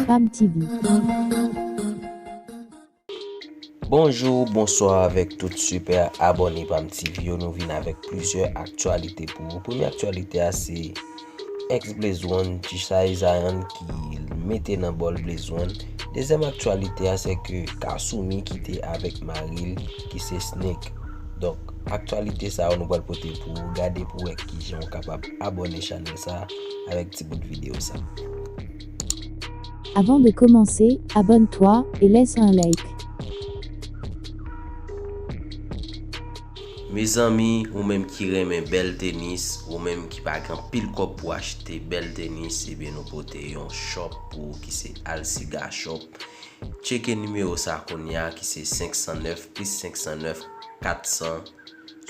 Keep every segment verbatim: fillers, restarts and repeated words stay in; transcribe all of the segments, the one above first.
Pam T V. Bonjou, bonswa avèk tout sipè abòne Pam T V yo. Nou vin avèk plizyè aktyalite pou ou. Premye aktyalite a se ex Blaze One, G-Shy Zion ki mete nan bòl Blaze One. Dezyèm aktyalite a se ke Kasumi kite avèk mari l ki se Snake. Donk, aktyalite sa yo nou pral pote pou ou. Gade pou wè kijan ou kapab abòne chanèl sa avèk ti bout videyo sa. Avant de commencer, abonne-toi et laisse un like. Mezanmi, ou menm ki renmen bèl tenis, ou menm ki pa gen anpil kòb pou achte bèl tenis, ebyen nou pote yon shop pou ou ki se Alsiga Shop. Tcheke nimewo sa kounye a ki se senk san nèf plis senk san nèf kat san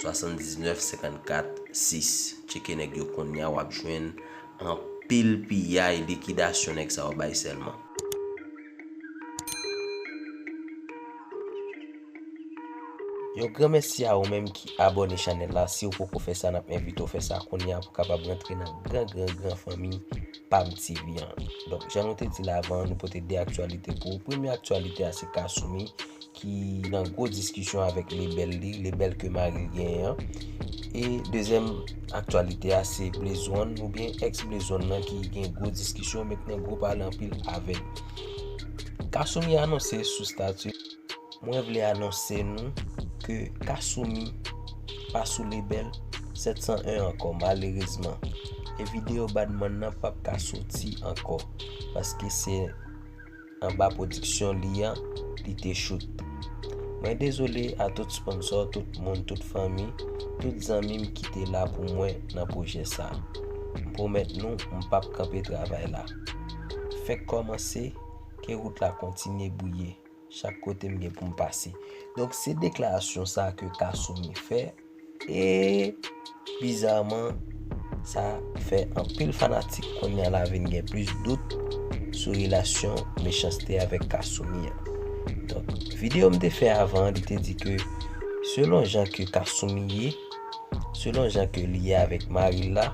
swasanndiznèf senkannkat sis. Tcheke nèg yo kounye a, w ap jwenn anpil piyay, likidasyon nèg sa yo bay sèlman. Yon gran mèsi a ou menm ki abòne chanèl la. Si w poko fè sa, n ap envite w fè sa kounye a pou w kapab rantre nan gran, gran, gran fanmi Pam T V an. Donk, jan nou te di l avan, nou pote de aktyalite pou ou. Premye aktyalite a se Kasumi ki nan gwo diskisyon avèk lebèl li, lebèl ke mari l genyen an. E dezyèm aktyalite a se Blaze One oubyen ex Blaze One nan ki gen gwo diskisyon, men ki nan gwo pale anpil avè l. Kasumi anonse sou stati, mwen vle anonse nou ke Kasumi pa sou lebèl sèt san en ankò, malerezman. E videyo Badman nan p ap ka soti ankò, paske se anba pwodiksyon li an li te choute. Mwen dezole a tout sponsò, tout moun, tout fanmi, tout zanmi m ki te la pou mwen nan pwojè sa. M pwomèt nou, m p ap kanpe travay la. Fèk kòmanse, ke wout la kontinye briye chak kote m gen pou m pase. Donk, se deklarasyon sa ke Kasumi fè. E bizarman, sa fè anpil fanatik kounye a la vin gen plis dout sou relasyon Mechanste avèk Kasumi an. Donk, videyo m te fè avan, li te di ke selon jan ke Kasumi ye, selon jan ke li ye avèk mari l la,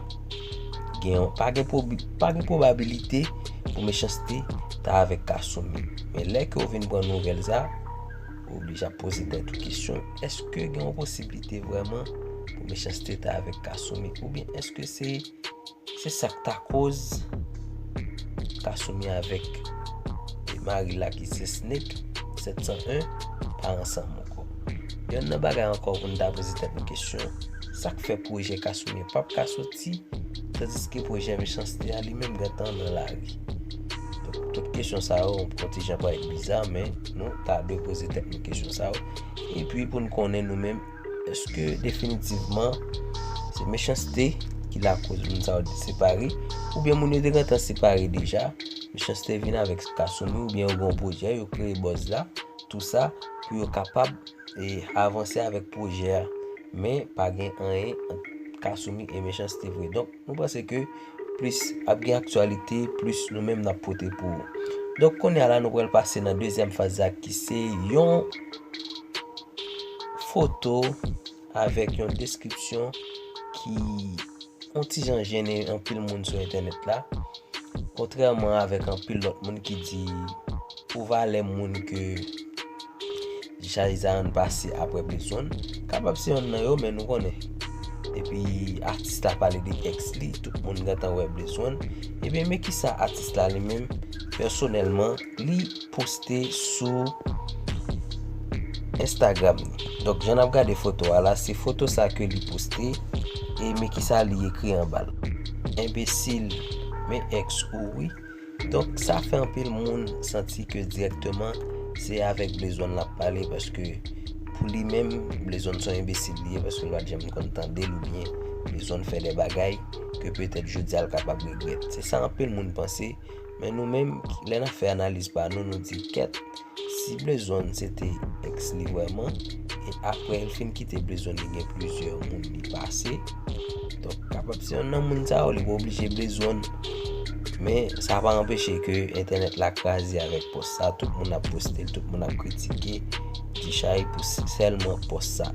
gen yon, pa gen pwob-, pa gen pwobabilite pou Mechanste ta avèk Kasumi. Men lè ke w vin pran nouvèl sa, ou oblije ap poze tèt ou kesyon, èske gen yon posiblite vrèman pou Mechanste ta avèk Kasumi? Oubyen èske se, se sa k ta koz Kasumi avèk mari l la ki se Snake sèt san en pa ansanm ankò? Yonn nan bagay ankò pou n ta poze tèt nou kesyon, sa k fè pwojè Kasumi p ap ka soti, tandiske pwojè Mechanste a li menm gentan nan lari? Donk, tout kesyon sa yo, yon ti jan parèt biza, men nou ta dwe poze tèt nou kesyon sa yo. Epi pou n konnen nou menm, èske definitivman se Mechanste ki lakoz moun sa yo separe, oubyen moun yo te gentan separe deja, Mechanste vin avèk Kasumi, oubyen yo gen yon pwojè, yo kreye buzz la, tou sa pou yo kapab e avanse avèk pwojè a, men pa gen anyen ant Kasumi e Mechanste vre. Donk, nou panse ke plis ap gen aktyalite, plis nou menm n ap pote pou ou. Donk, kounye a la, nou pral pase nan dezyèm faz la, ki se yon foto avèk yon deskripsyon ki yon ti jan jennen anpil moun sou entènèt la. Kontrèman avèk anpil lòt moun ki di pou valè moun ke G-Shy Zion pase apre Blaze One, kapab se yonn nan yo, men nou konnen. Depi atis la pale de ex li, tout moun gentan wè Blaze One. Ebyen, men kisa atis la li menm, pèsonèlman, li poste sou Instagram li. Donk, jan n ap gade foto a la, se foto sa ke li poste, e men kisa li ekri anba l. Enbesil, men ex ou wi. Donk, sa fè anpil moun santi ke dirèkteman, se avèk Blaze One l ap pale, paske pou li menm, Blaze One se yon enbesil li ye, paske l pa t janm konn tande l, oubyen Blaze One fè de bagay ke petèt jodi a l kapab regrèt. Se sa anpil moun panse, men nou menm, lè n ap fè analiz pa nou, nou di kèt, si Blaze One se te ex li vrèman, e apre l fin kite Blaze One, li gen plizyè moun li pase. Donk, kapab se yonn nan moun sa yo, li pa oblije Blaze One. Men, sa pa anpeche ke entènèt la kraze avèk pòs sa, tout moun ap poste l, tout moun ap kritike G-Shy pou s-, sèlman pòs sa.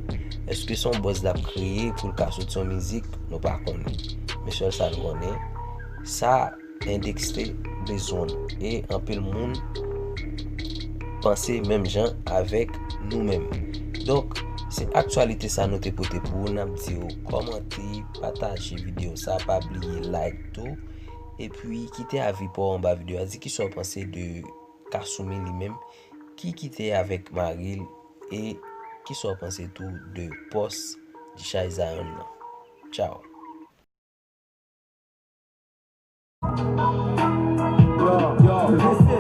Èske se yon buzz l ap kreye pou l ka soti yon mizik? Nou pa konnen. Men sèl sa n konnen, sa endekse Lezonn. E anpil moun panse menm jan avèk nou menm. Donk, se aktyalite sa nou te pote pou ou. N ap di w kòmante, pataje videyo sa, pa bliye like tou. Epi kite avi pa w anba videyo a. Di kisa w panse de Kasumi li menm, ki kite avèk mari l, e kisa w panse tou de pòs G-Shy Zion nan. Tchao. Yo, yo, mesye,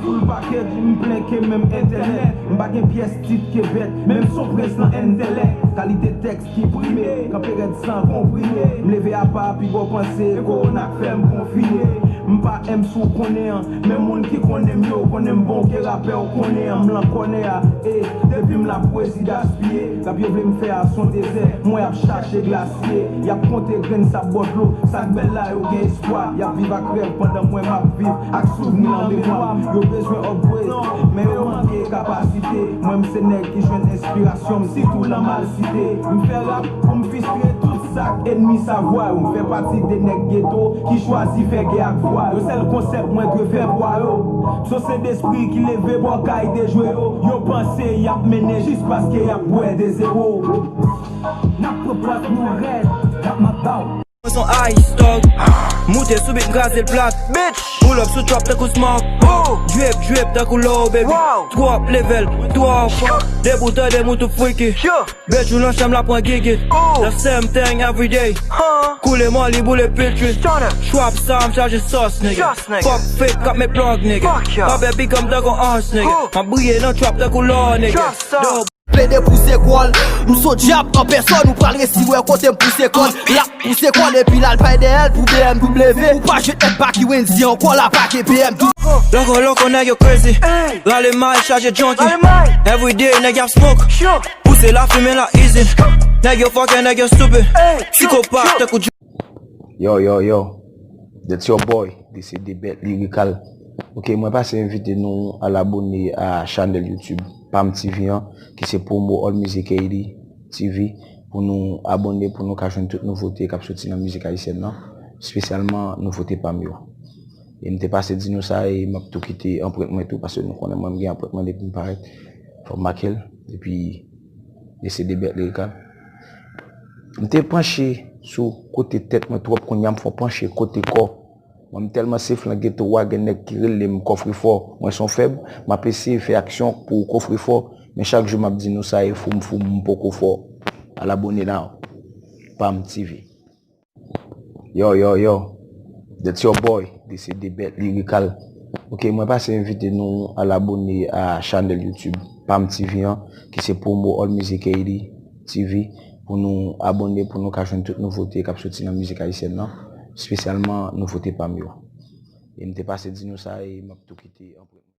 full package, m plen ke menm entènèt. M pa gen pyès tit ke bèt, menm son prens nan entèlèk. Kalite tèks ki prime, kanpe rèd san konprime. M leve apa, piga w panse, e kowona k fè m konfine. M pa M si w konnen an, men moun ki konnen m yo konnen m bon ke rapè w konnen an. M lan kònè a, e depi m la pwezi gaspiye. Rap yo vle m fè a s on dezè, m wè y ap chache glasye. Y ap konte grenn sab bò dlo, sa k bèl la yo gen espwa. Y ap viv ak rèv pandan mwen m ap viv ak souvni nan memwa m. Yo bezwen upgrade, men yo manke kapasite. Mwen m se nèg ki jwenn enspirasyon m sitou lan malsite. M fè rap pou m fistre tout sa k enmi savwa yo. M fè pati de nèg geto ki chwazi fè gè ak vwa yo. Sèl konsèp mwen dwe fè pwa yo. S on se de espri ki leve bò kay dejwe yo. Yo panse y ap mennen jis paske y ap bwè de zewo. N ap pran pòz nou rèd, n ap map ba w. Mwen s on ice dog. Moute sou beat, m kraze l plat. Bitch. Pull up sou trap tankou smoke. Drip, drip tankou low, baby. Twòp level, twòp. Debout an de moun tou freaky. Bejou nan chanm la pran gigit. The same thing every day. Koule moli, boule pitri. Trap sa, m chaje sòs, nigga. Fuck fake, k ap met plug, nigga. Pa pè big up tankou Hans, nigga. M ap briye nan trap tankou lò, nigga. Plede pouse kò l, m s on dyab an pèsòn, ou pral resi wè kote m pouse kò l. L ap pouse kò l epi l al bay dèyè l pou B M W. Ou pa jwenn èd Packy Wendy ankò, l ap pake B M W. Lòkò, lòkò, nèg yo crazy. Rale may, chaje junkie. Everyday, nèg y ap smoke. Pouse lafimen la easy. Nèg yo fucking, nèg yo stupid. Psikopat, tankou Yo, yo, yo. That's your boy, D C D Bèt Lyrical. Ok, mwen pase envite nou al abone a chanèl YouTube Pam T V an, ki se Promo All Music Haiti T V, pou nou abone, pou nou ka jwenn tout nouvote k ap soti nan mizik ayisyèn nan, espesyalman nouvote Pam yo. E m te pase di nou sa, e m ap tou kite anprent mwen tou, paske nou konnen mwen m gen anprent mwen depi m parèt. Fò m make l, epi D C D Bèt Lyrical. M te panche sou kote tèt mwen twòp, kounye a m fò panche kote kò. Mwen m tèlman safe lan geto a, gen nèg ki rele m kòfrefò. Mwen s on fèb, m ap eseye fè aksyon pou kòfrefò, men chak jou m ap di nou sa, e fou m fou m, m poko fò. Al abone now. Pam T V. Yo, yo, yo. That's your boy, D C D Bèt Lyrical. Ok, mwen pase envite nou al abone a chanèl YouTube Pam T V an, ki se Promo All Music Haiti T V, pou nou abone, pou nou ka jwenn tout nouvote k ap soti nan mizik ayisyèn nan, espesyalman nouvote Pam yo. E m te pase di nou sa, e m ap tou kite anprent.